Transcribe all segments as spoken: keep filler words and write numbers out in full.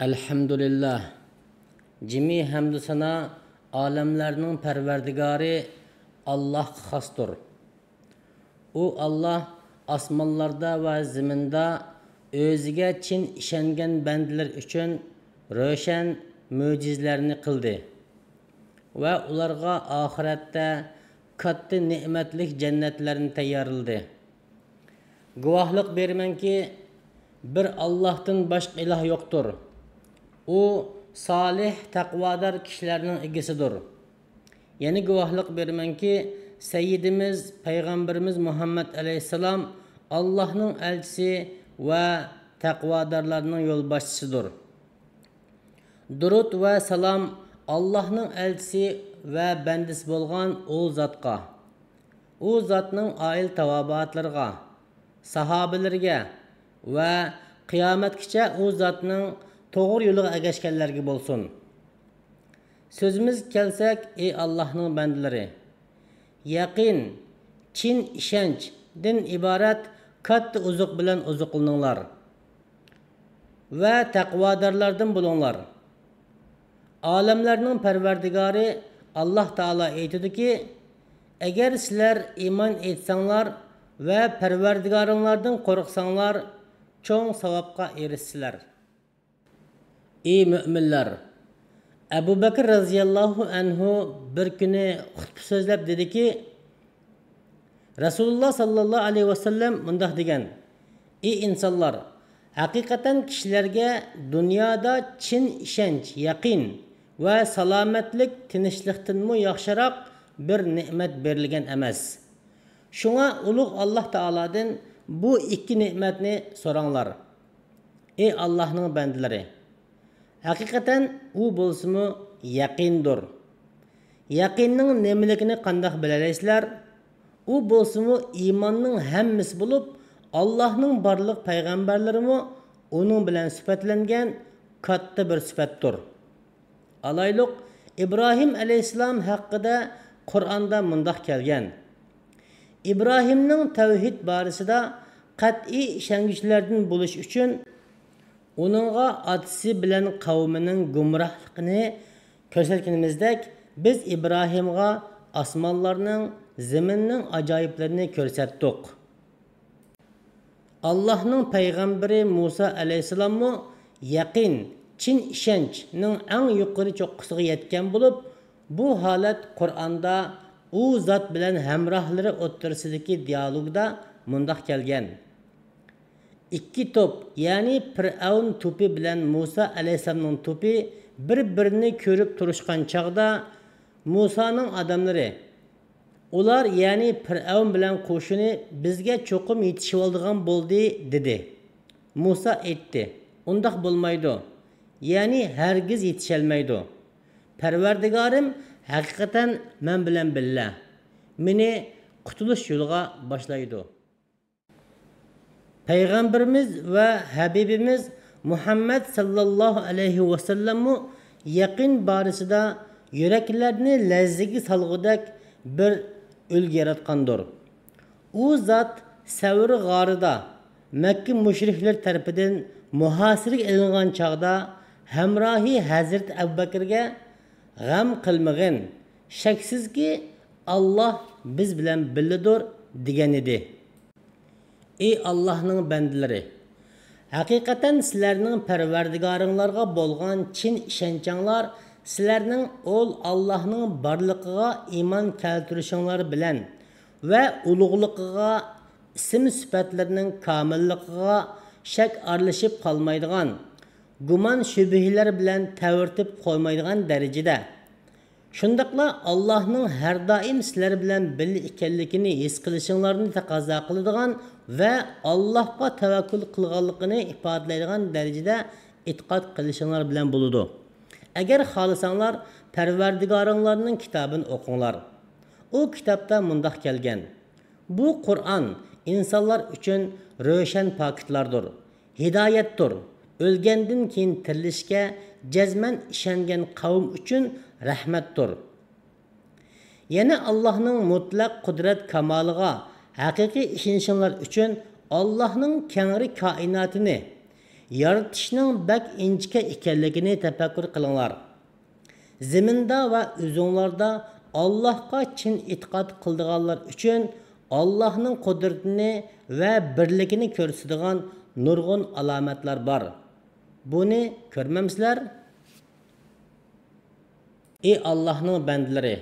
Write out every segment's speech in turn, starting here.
ئەلھەمدۇلىللاھ. جىمى ھەمدۇسانا ئالەملەرنىڭ پەرۋەردىگارى ئاللاھقا خاستۇر. ئۇ ئاللاھ ئاسمانلاردا ۋە زېمىندا ئۆزىگە چىن ئىشەنگەن بەندىلىرى ئۈچۈن روشەن مۆجىزىلەرنى قىلدى ۋە ئۇلارغا ئاخىرەتتە كاتتا نېمەتلىك جەننەتلەرنى تەييارلىدى. گۇۋاھلىق بېرىمەنكى، بىر ئاللاھتىن باشقا ئىلاھ يوقتۇر. ئۇ سالىھ، تەقۋادار كىشىلەرنىڭ ئىگىسىدۇر. يەنە گۇۋاھلىق بېرىمەنكى، سەييىدىمىز، پەيغەمبىرىمىز مۇھەممەد ئەلەيھىسسالام ئاللاھنىڭ ئەلچىسى ۋە تەقۋادارلارنىڭ يولباشچىسىدۇر. دۇرۇد ۋە سالام ئاللاھنىڭ ئەلچىسى ۋە بەندىسى بولغان ئۇ زاتقا، ئۇ زاتنىڭ ئائىلە تاۋابىئاتلىرىغا، ساھابىلىرىگە ۋە قىيامەتكىچە ئۇ زاتنىڭ توغرا يولىغا ئەگەشكەنلەرگە بولسۇن. سۆزىمىزگە كەلسەك، ئى ئاللاھنىڭ بەندىلىرى، يەقىن، چىن ئىشەنچ، دىن ئىبارەت كاتتا ئوزۇق بىلەن ئوزۇقلىنىڭلار ۋە تەقۋادارلاردىن بولۇڭلار. ئالەملەرنىڭ پەرۋەردىگارى ئاللاھ تائالا ئېيتىدۇكى، ئەگەر سىلەر ئىمان ئېيتساڭلار ۋە پەرۋەردىگارىڭلاردىن قورقساڭلار، چوڭ ساۋابقا ئېرىشىسىلەر. ئى مۆمىنلەر! ئەبۇ بەكرى رەزىياللاھۇ ئەنھۇ بىر كۈنى خۇتبە سۆزلەپ دېدىكى، رەسۇلۇللاھ ساللاللاھۇ ئەلەيھى ۋەسەللەم مۇنداق دېگەن، ئى ئىنسانلار! ھەقىقەتەن كىشىلەرگە دۇنيادا چىن ئىشەنچ، يەقىن ۋە سالامەتلىك، تىنچلىقتىنمۇ ياخشىراق بىر نېمەت بېرىلگەن ئەمەس. شۇڭا ئۇلۇغ ئاللاھ تائالادىن بۇ ئىككى نېمەتنى سوراڭلار. ئى ئاللاھنىڭ بەندىلىرى! ھەقىقەتەن ئۇ بولسىمۇ يەقىندۇر. يەقىننىڭ نېمىلىكىنى قانداق بىلەلەيسىلەر؟ ئۇ بولسىمۇ ئىماننىڭ ھەممىسى بولۇپ، ئاللاھنىڭ بارلىق پەيغەمبەرلىرىمۇ ئۇنىڭ بىلەن سۈپەتلەنگەن كاتتا بىر سۈپەتتۇر. ئالايلۇق، ئىبراھىم ئەلەيھىسسالام ھەققىدە قۇرئاندا مۇنداق كەلگەن، ئىبراھىمنىڭ تەۋھىد بارىسىدا قەتئىي ئىشەنگۈچىلەردىن بولۇش ئۈچۈن، ئۇنىڭغا ئاتىسى بىلەن قەۋمىنىڭ گۇمراھلىقىنى كۆرسەتكىنىمىزدەك، بىز ئىبراھىمغا ئاسمانلارنىڭ، زېمىننىڭ ئاجايىپلىرىنى كۆرسەتتۇق. ئاللاھنىڭ پەيغەمبىرى مۇسا ئەلەيھىسسالاممۇ يەقىن، چىن ئىشەنچنىڭ ئەڭ يۇقىرى چوققىسىغا يەتكەن بولۇپ، بۇ ھالەت قۇرئاندا ئۇ زات بىلەن ھەمراھلىرى ئوتتۇرىسىدىكى دىئالوگدا مۇنداق كەلگەن، ئىككى توپ، يەنى پىرئەۋن توپى بىلەن مۇسا ئەلەيھىسسالامنىڭ توپى بىر-بىرىنى كۆرۈپ تۇرۇشقان چاغدا، مۇسانىڭ ئادەملىرى، ئۇلار، يەنى پىرئەۋن بىلەن قوشۇنى بىزگە چوقۇم يېتىشىۋالىدىغان بولدى، دېدى. مۇسا ئېيتتى، ئۇنداق بولمايدۇ، يەنى ھەرگىز يېتىشەلمەيدۇ. پەرۋەردىگارىم ھەقىقەتەن مەن بىلەن بىللە، مېنى قۇتۇلۇش يولىغا باشلايدۇ. پەيغەمبىرىمىز ۋە ھەبىبىمىز مۇھەممەد ساللاللاھۇ ئەلەيھى ۋەسەللەممۇ يەقىن بارىسىدا يۈرەكلەرنى لەرزىگە سالغۇدەك بىر ئۈلگە ياراتقاندۇر. ئۇ زات سەۋر غارىدا مەككە مۇشرىكلىرى تەرىپىدىن مۇھاسىرىگە ئېلىنغان چاغدا ھەمراھى ھەزرىتى ئەبۇ بەكرىگە، غەم قىلمىغىن، شەكسىزكى، ئاللاھ بىز بىلەن بىللىدۇر، دېگەنىدى. ئى ئاللاھنىڭ بەندىلىرى! ھەقىقەتەن سىلەرنىڭ پەرۋەردىگارىڭلارغا بولغان چىن ئىشەنچىڭلار سىلەرنىڭ ئۇل ئاللاھنىڭ بارلىقىغا ئىمان كەلتۈرۈشۈڭلار بىلەن ۋە ئۇلۇغلۇقىغا، ئىسىم-سۈپەتلىرىنىڭ كامىللىقىغا شەك ئارىلىشىپ قالمايدىغان، گۇمان-شۈبھىلەر بىلەن تەۋرىتىپ قويمايدىغان دەرىجىدە، شۇنداقلا ئاللاھنىڭ ھەر دائىم سىلەر بىلەن بىللە ئىكەنلىكىنى ھېس قىلىشىڭلارنى تەقەززا قىلىدىغان ۋە ئاللاھقا تەۋەككۈل قىلغانلىقىنى ئىپادىلەيدىغان دەرىجىدە ئېتىقاد قىلىشىڭلار بىلەن بولىدۇ. ئەگەر خالىساڭلار، پەرۋەردىگارىڭلارنىڭ كىتابىنى ئوقۇڭلار. ئۇ كىتابتا مۇنداق كەلگەن، بۇ قۇرئان ئىنسانلار ئۈچۈن روشەن پاكىتلاردۇر، ھىدايەتتۇر، ئۆلگەندىن كېيىن تىرىلىشكە جەزمەن ئىشەنگەن قەۋم ئۈچۈن رەھمەتتۇر. يەنە ئاللاھنىڭ مۇتلەق قۇدرەت كامالىغا ھەقىقىي ئىشىنىشىڭلار ئۈچۈن ئاللاھنىڭ كەڭرى كائىناتىنى، يارىتىشنىڭ بەك ئىنچىكە ئىكەنلىكىنى تەپەككۇر قىلىڭلار. زېمىندا ۋە ئۆزۈڭلاردا ئاللاھقا چىن ئېتىقاد قىلىدىغانلار ئۈچۈن ئاللاھنىڭ قۇدرىتىنى ۋە بىرلىكىنى كۆرسىتىدىغان نۇرغۇن ئالامەتلەر بار. بۇنى كۆرمەمسىلەر؟ ئى ئاللاھنىڭ بەندىلىرى!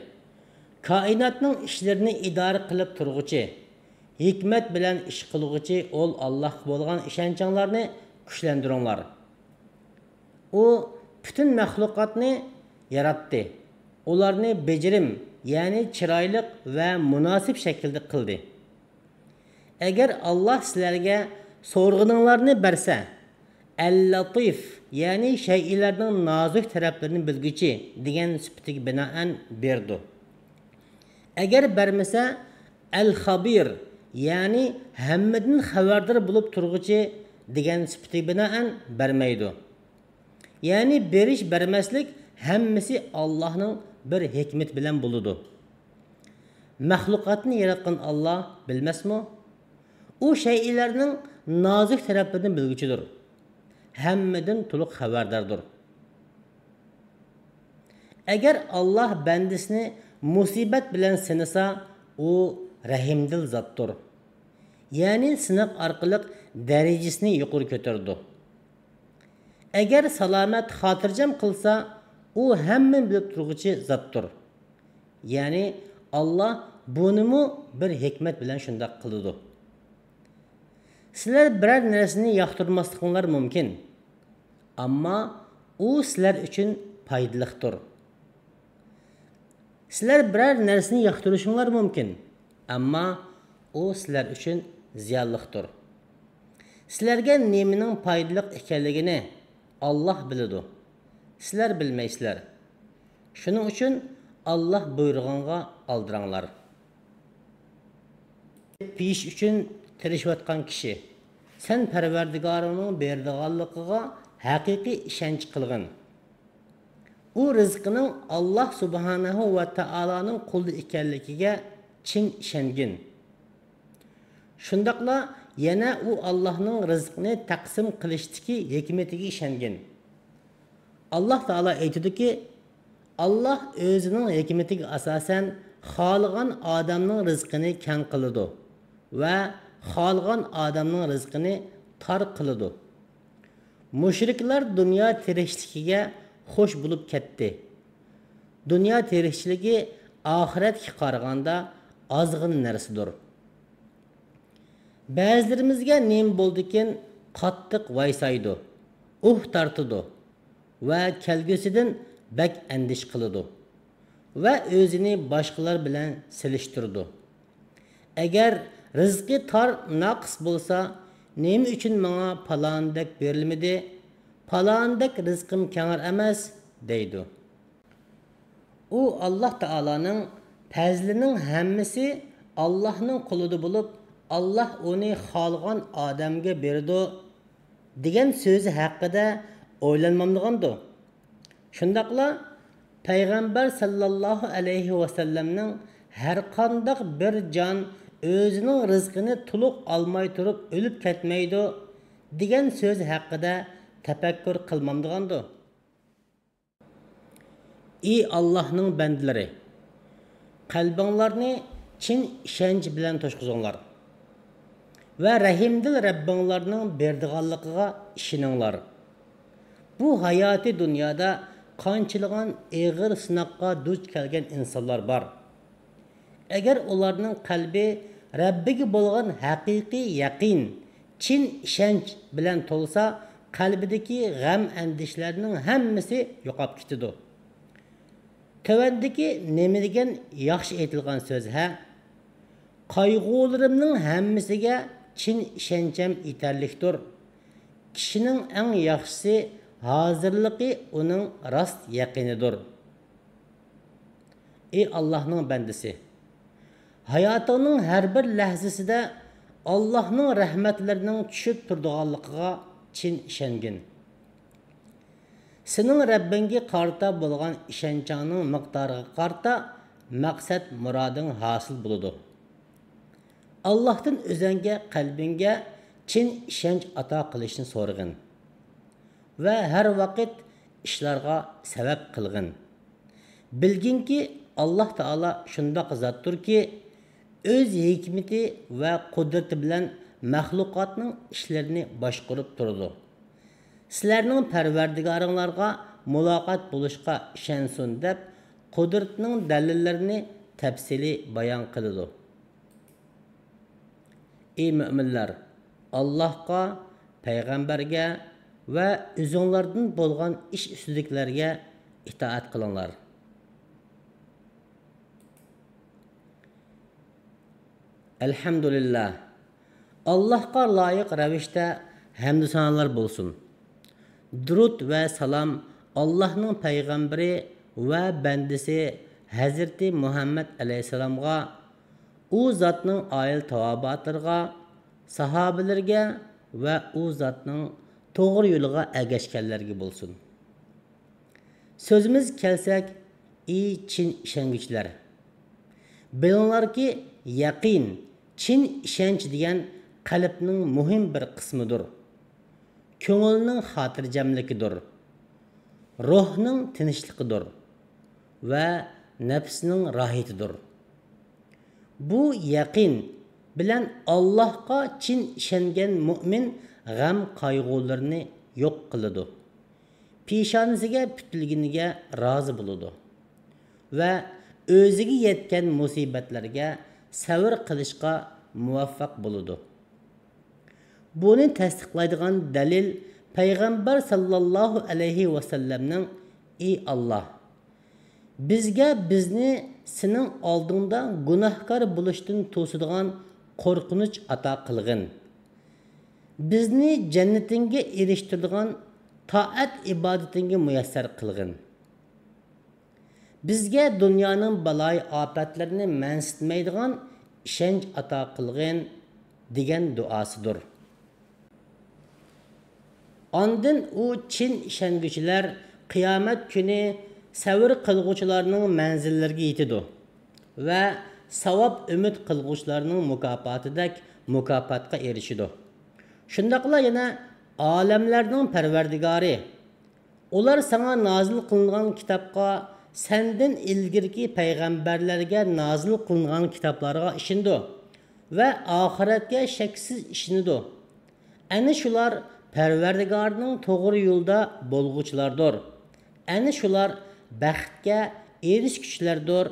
كائىناتنىڭ ئىشلىرىنى ئىدارە قىلىپ تۇرغۇچى، ھېكمەت بىلەن ئىش قىلغۇچى ئول ئاللاھقا بولغان ئىشەنچىڭلارنى كۈچلەندۈرۈڭلار. ئۇ پۈتۈن مەخلۇقاتنى ياراتتى، ئۇلارنى بېجىرىم، يەنى چىرايلىق ۋە مۇناسىپ شەكىلدە قىلدى. ئەگەر ئاللاھ سىلەرگە سورىغىنىڭلارنى بەرسە، ئەل-لەتىف، يەنى شەيئىلەرنىڭ نازۇك تەرەپلىرىنى بىلگۈچى دېگەن سۈپىتىگە بىنائەن بېرىدۇ. ئەگەر بەرمىسە، ئەل-خەبىر، يەنى ھەممىدىن خەۋەردار بولۇپ تۇرغۇچى دېگەن سۈپىتىگە بىنائەن بەرمەيدۇ. يەنى بېرىش-بەرمەسلىك ھەممىسى ئاللاھنىڭ بىر ھېكمىتى بىلەن بولىدۇ. مەخلۇقاتنى ياراتقان ئاللاھ بىلمەسمۇ؟ ئۇ شەيئىلەرنىڭ نازۇك تەرەپلىرىنى بىلگۈچىدۇر. ھەممىدىن تولۇق خەۋەرداردۇر. ئەگەر ئاللاھ بەندىسىنى مۇسىبەت بىلەن سىنىسا، ئۇ رەھىمدىل زاتتۇر. يەنى سىناق ئارقىلىق دەرىجىسىنى يۇقىرى كۆتۈرىدۇ. ئەگەر سالامەت خاتىرجەم قىلسا، ئۇ ھەممىنى بىلىپ تۇرغۇچى زاتتۇر. يەنى ئاللاھ بۇنىمۇ بىر ھېكمەت بىلەن شۇنداق قىلىدۇ. سىلەر بىرەر نەرسىنى ياقتۇرماسلىقىڭلار مۇمكىن، ئەمما ئۇ سىلەر ئۈچۈن پايدىلىقتۇر. سىلەر بىرەر نەرسىنى ياقتۇرۇشۇڭلار مۇمكىن، ئەمما ئۇ سىلەر ئۈچۈن زىيانلىقتۇر. سىلەرگە نېمىنىڭ پايدىلىق ئىكەنلىكىنى ئاللاھ بىلىدۇ، سىلەر بىلمەيسىلەر. شۇنىڭ ئۈچۈن ئاللاھ بۇيرۇغانغا ئالدىراڭلار. پېيىش ئۈچۈن تىرىشىۋاتقان كىشى، سەن پەرۋەردىگارىڭنىڭ بېرىدىغانلىقىغا ھەقىقىي ئىشەنچ قىلغىن. ئۇ رىزقىنىڭ ئاللاھ سۇبھانەھۇ ۋە تائالانىڭ قولىدا ئىكەنلىكىگە چىن ئىشەنگىن. شۇنداقلا يەنە ئۇ ئاللاھنىڭ رىزقىنى تەقسىم قىلىشتىكى ھېكمىتىگە ئىشەنگىن. ئاللاھ تائالا ئېيتىدۇكى، ئاللاھ ئۆزىنىڭ ھېكمىتىگە ئاساسەن خالىغان ئادەمنىڭ رىزقىنى كەڭ قىلىدۇ ۋە خالىغان ئادەمنىڭ رىزقىنى تار قىلىدۇ. مۇشرىكلار دۇنيا تىرىكچىلىكىگە خوش بولۇپ كەتتى. دۇنيا تىرىكچىلىكى ئاخىرەتكە قارىغاندا ئازغىنە نەرسىدۇر. بەزىلىرىمىزگە نېمە بولدىكىن، قاتتىق ۋايسايدۇ، ئۇھ تارتىدۇ ۋە كەلگۈسىدىن بەك ئەندىشە قىلىدۇ ۋە ئۆزىنى باشقىلار بىلەن سېلىشتۇرىدۇ. ئەگەر رىزقى تار، ناقىس بولسا، نېمە ئۈچۈن ماڭا پالانىدەك بېرىلمىدى، پالانىدەك رىزقىم كەڭرى ئەمەس، دەيدۇ. ئۇ ئاللاھ تائالانىڭ پەزلىنىڭ ھەممىسى ئاللاھنىڭ قولىدا بولۇپ، ئاللاھ ئۇنى خالىغان ئادەمگە بېرىدۇ، دېگەن سۆزى ھەققىدە ئويلانمامدىغاندۇ؟ شۇنداقلا پەيغەمبەر سەللەللاھۇ ئەلەيھى ۋەسەللەمنىڭ ھەرقانداق بىر جان ئۆزىنىڭ رىزقىنى تولۇق ئالماي تۇرۇپ ئۆلۈپ كەتمەيدۇ، دېگەن سۆزى ھەققىدە تەپەككۇر قىلمامدىغاندۇ؟ ئى ئاللاھنىڭ بەندىلىرى! قەلبىڭلارنى چىن ئىشەنچ بىلەن توشقۇزۇڭلار ۋە رەھىمدىل رەببىڭلارنىڭ بېرىدىغانلىقىغا ئىشىنىڭلار. بۇ ھاياتىي دۇنيادا قانچىلىغان ئېغىر سىناققا دۇچ كەلگەن ئىنسانلار بار. ئەگەر ئۇلارنىڭ قەلبى رەببىگە بولغان ھەقىقىي يەقىن، چىن ئىشەنچ بىلەن تولسا، قەلبىدىكى غەم-ئەندىشىلەرنىڭ ھەممىسى يوقاپ كېتىدۇ. تۆۋەندىكى نېمىدېگەن ياخشى ئېيتىلغان سۆز ھە! قايغۇلىرىمنىڭ ھەممىسىگە چىن ئىشەنچەم يېتەرلىكتۇر. كىشىنىڭ ئەڭ ياخشىسى ھازىرلىقى ئۇنىڭ راست يەقىنىدۇر. ئى ئاللاھنىڭ بەندىسى! ھاياتىڭنىڭ ھەر بىر لەھزىسىدە ئاللاھنىڭ رەھمەتلىرىنىڭ چۈشۈپ تۇرىدىغانلىقىغا چىن ئىشەنگىن. سېنىڭ رەببىڭگە قارىتا بولغان ئىشەنچىڭنىڭ مىقدارىغا قارىتا مەقسەت-مۇرادىڭ ھاسىل بولىدۇ. ئاللاھتىن ئۆزەڭگە، قەلبىڭگە چىن ئىشەنچ ئاتا قىلىشنى سورىغىن. ۋە ھەر ۋاقىت ئىشلارغا سەۋەب قىلغىن. بىلگىنكى، ئاللاھ تائالا شۇنداق زاتتۇركى، ئۆز ھېكمىتى ۋە قۇدرىتى بىلەن مەخلۇقاتنىڭ ئىشلىرىنى باشقۇرۇپ تۇرىدۇ. سىلەرنىڭ پەرۋەردىگارىڭلارغا مۇلاقات بولۇشقا ئىشەنسۇن دەپ، قۇدرىتىنىڭ دەلىللىرىنى تەپسىلىي بايان قىلىدۇ. ئى مۆمىنلەر، ئاللاھقا، پەيغەمبەرگە ۋە ئۆزۈڭلاردىن بولغان ئىش ئۈستىدىكىلەرگە ئىتائەت قىلىڭلار. ئەلھەمدۇلىللاھ. ئاللاھقا لايىق رەۋىشتە ھەمدۇسانالار بولسۇن. دۇرۇد ۋە سالام ئاللاھنىڭ پەيغەمبىرى ۋە بەندىسى ھەزرىتى مۇھەممەد ئەلەيھىسسالامغا، ئۇ زاتنىڭ ئائىلە تاۋابىئاتلىرىغا، ساھابىلىرىگە ۋە ئۇ زاتنىڭ توغرا يولىغا ئەگەشكەنلەرگە بولسۇن. سۆزىمىزگە كەلسەك، ئى چىن ئىشەنگۈچىلەر! بىلىڭلاركى، يەقىن، چىن ئىشەنچ دېگەن قەلبنىڭ مۇھىم بىر قىسمىدۇر. كۆڭۈلنىڭ خاتىرجەملىكىدۇر. روھنىڭ تىنچلىقىدۇر ۋە نەپسنىڭ راھىتىدۇر. بۇ يەقىن بىلەن ئاللاھقا چىن ئىشەنگەن مۆمىن غەم-قايغۇلىرىنى يوق قىلىدۇ. پېشانىسىگە پۈتۈلگىنىگە رازى بولىدۇ ۋە ئۆزىگە يەتكەن مۇسىبەتلەرگە سەۋر قىلىشقا مۇۋەپپەق بولىدۇ. بۇنى تەستىقلايدىغان دەلىل پەيغەمبەر ساللاللاھۇ ئەلەيھى ۋەسەللەمنىڭ، ئى ئاللاھ، بىزگە بىزنى سېنىڭ ئالدىڭدا گۇناھكار بولۇشتىن توسىدىغان قورقۇنچ ئاتا قىلغىن. بىزنى جەننىتىڭگە ئېرىشتۈرىدىغان تائەت-ئىبادىتىڭگە مۇيەسسەر قىلغىن. بىزگە دۇنيانىڭ بالايىئاپەتلىرىنى مەنسىتمەيدىغان ئىشەنچ ئاتا قىلغىن، دېگەن دۇئاسىدۇر. ئاندىن ئۇ چىن ئىشەنگۈچىلەر قىيامەت كۈنى سەۋر قىلغۇچىلارنىڭ مەنزىللىرىگە يېتىدۇ ۋە ساۋاب ئۈمىد قىلغۇچىلارنىڭ مۇكاپاتىدەك مۇكاپاتقا ئېرىشىدۇ. شۇنداقلا يەنە ئالەملەرنىڭ پەرۋەردىگارى، ئۇلار ساڭا نازىل قىلىنغان كىتابقا، سەندىن ئىلگىرىكى پەيغەمبەرلەرگە نازىل قىلىنغان كىتابلارغا ئىشىنىدۇ ۋە ئاخىرەتكە شەكسىز ئىشىنىدۇ. ئەنە شۇلار پەرۋەردىگارنىڭ توغرا يولىدا بولغۇچىلاردۇر. ئەنە شۇلار بەختكە ئېرىشكۈچىلەردۇر،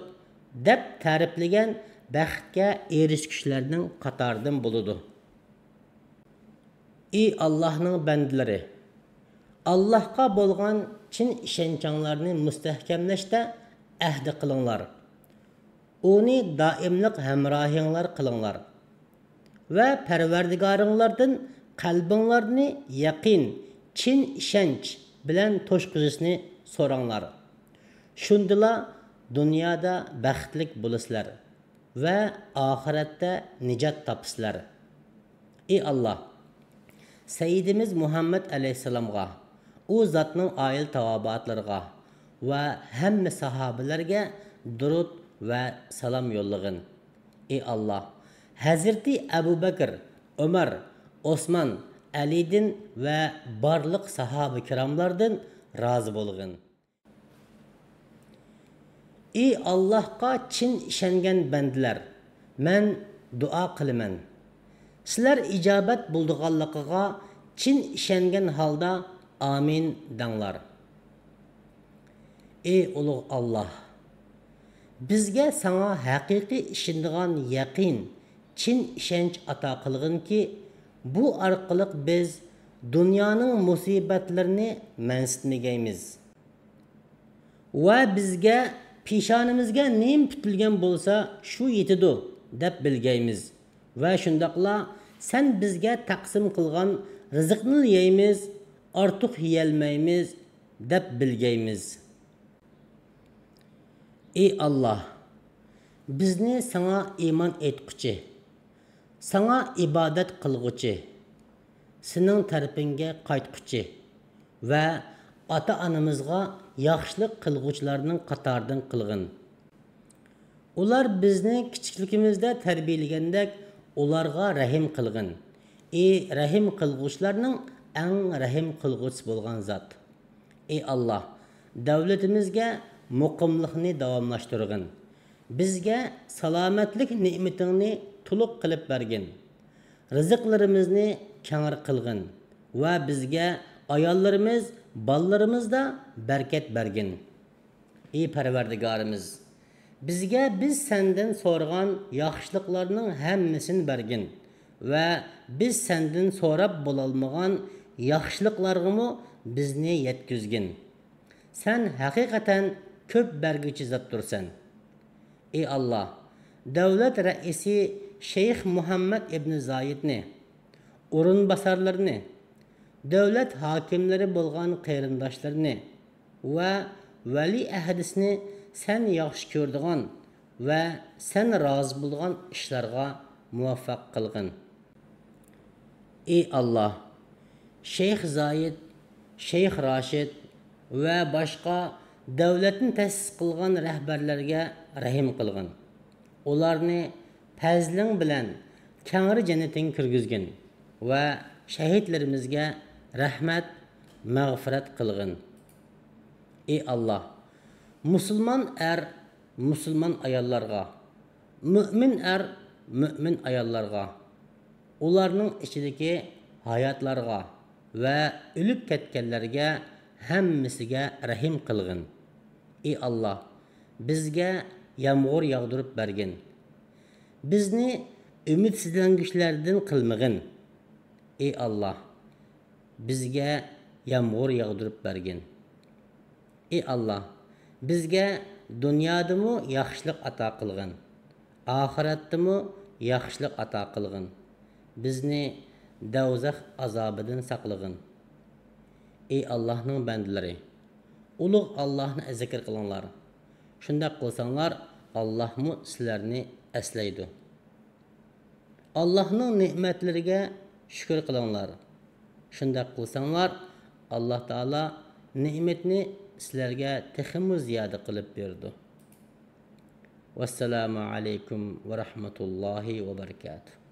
دەپ تەرىپلىگەن بەختكە ئېرىشكۈچىلەرنىڭ قاتارىدىن بولىدۇ. ئى ئاللاھنىڭ بەندىلىرى! ئاللاھقا بولغان چىن ئىشەنچىڭلارنى مۇستەھكەملەشتە ئەھدى قىلىڭلار. ئۇنى دائىملىق ھەمراھىڭلار قىلىڭلار ۋە پەرۋەردىگارىڭلاردىن قەلبىڭلارنى يەقىن، چىن ئىشەنچ بىلەن توشقۇزۇشنى سوراڭلار. شۇندىلا دۇنيادا بەختلىك بولىسىلەر ۋە ئاخىرەتتە نىجات تاپىسىلەر. ئى ئاللاھ، سەييىدىمىز مۇھەممەد ئەلەيھىسسالامغا، ئۇ زاتنىڭ ئائىلە تاۋابىئاتلىرىغا ۋە ھەممە ساھابىلەرگە دۇرۇد ۋە سالام يوللىغىن. ئى ئاللاھ، ھەزرىتى ئەبۇ بەكىر، ئۆمەر، ئوسمان، ئەلىدىن ۋە بارلىق ساھابە كىراملاردىن رازى بولغىن. ئى ئاللاھقا چىن ئىشەنگەن بەندىلەر، مەن دۇئا قىلىمەن. سىلەر ئىجابەت بولىدىغانلىقىغا چىن ئىشەنگەن ھالدا ئامىن دەڭلار. ئى ئۇلۇغ ئاللاھ! بىزگە ساڭا ھەقىقىي ئىشىنىدىغان يەقىن، چىن ئىشەنچ ئاتا قىلغىنكى، بۇ ئارقىلىق بىز دۇنيانىڭ مۇسىبەتلىرىنى مەنسىتمىگەيمىز. ۋە بىزگە پېشانىمىزگە نېمە پۈتۈلگەن بولسا، شۇ يېتىدۇ، دەپ بىلگەيمىز. ۋە شۇنداقلا سەن بىزگە تەقسىم قىلغان رىزىقنىلا يەيمىز، ئارتۇق يېيەلمەيمىز، دەپ بىلگەيمىز. ئى ئاللاھ، بىزنى ساڭا ئىمان ئېيتقۇچى، ساڭا ئىبادەت قىلغۇچى، سېنىڭ تەرىپىڭگە قايتقۇچى ۋە ئاتا-ئانىمىزغا ياخشىلىق قىلغۇچىلارنىڭ قاتارىدىن قىلغىن. ئۇلار بىزنى كىچىكلىكىمىزدە تەربىيەلىگەندەك، ئۇلارغا رەھىم قىلغىن. ئى رەھىم قىلغۇچىلارنىڭ ئەڭ رەھىم قىلغۇچىسى بولغان زات. ئى ئاللاھ، دۆلىتىمىزگە مۇقىملىقنى داۋاملاشتۇرغىن. بىزگە سالامەتلىك نېمىتىڭنى تولۇق قىلىپ بەرگىن. رىزىقلىرىمىزنى كەڭرى قىلغىن ۋە بىزگە، ئاياللىرىمىز، بالىلىرىمىزدا بەرىكەت بەرگىن. ئى پەرۋەردىگارىمىز، بىزگە بىز سەندىن سورىغان ياخشىلىقلارنىڭ ھەممىسىنى بەرگىن ۋە بىز سەندىن سوراپ بولالمىغان ياخشىلىقلارغىمۇ بىزنى يەتكۈزگىن. سەن ھەقىقەتەن كۆپ بەرگۈچى زاتتۇرسەن. ئى ئاللاھ، دۆلەت رەئىسى شەيخ مۇھەممەد ئىبنى زايىدنى، ئورۇنباسارلىرىنى، دۆلەت ھاكىملىرى بولغان قېرىنداشلىرىنى ۋە ۋەلىئەھدىسىنى سەن ياخشى كۆرىدىغان ۋە سەن رازى بولىدىغان ئىشلارغا مۇۋەپپەق قىلغىن. ئى ئاللاھ، شەيخ زايىد، شەيخ راشىد ۋە باشقا دۆلەتنى تەسىس قىلغان رەھبەرلەرگە رەھىم قىلغىن. ئۇلارنى پەزلىڭ بىلەن كەڭرى جەننىتىڭگە كىرگۈزگىن ۋە شەھىدلىرىمىزگە رەھمەت، مەغپىرەت قىلغىن. ئى ئاللاھ، مۇسۇلمان ئەر مۇسۇلمان ئاياللارغا، مۆمىن ئەر مۆمىن ئاياللارغا، ئۇلارنىڭ ئىچىدىكى ھاياتلارغا ۋە ئۆلۈپ كەتكەنلەرگە ھەممىسىگە رەھىم قىلغىن. ئى ئاللاھ، بىزگە يامغۇر ياغدۇرۇپ بەرگىن. بىزنى ئۈمىدسىزلەنگۈچىلەردىن قىلمىغىن. ئى ئاللاھ، بىزگە يامغۇر ياغدۇرۇپ بەرگىن. ئى ئاللاھ، بىزگە دۇنيادىمۇ ياخشىلىق ئاتا قىلغىن، ئاخىرەتتىمۇ ياخشىلىق ئاتا قىلغىن. بىزنى دوزاخ ئازابىدىن ساقلىغىن. ئى ئاللاھنىڭ بەندىلىرى، ئۇلۇغ ئاللاھنى زىكىر قىلىڭلار. شۇنداق قىلساڭلار، ئاللاھمۇ سىلەرنى ئەسلەيدۇ. ئاللاھنىڭ نېمەتلىرىگە شۈكۈر قىلىڭلار. شۇنداق قىلساڭلار، ئاللاھ تائالا نېمىتىنى سىلەرگە تېخىمۇ زىيادە قىلىپ بېرىدۇ. ۋەسسالامۇ ئەلەيكۇم ۋە رەھمەتۇللاھى ۋە بەرىكاتۇھ.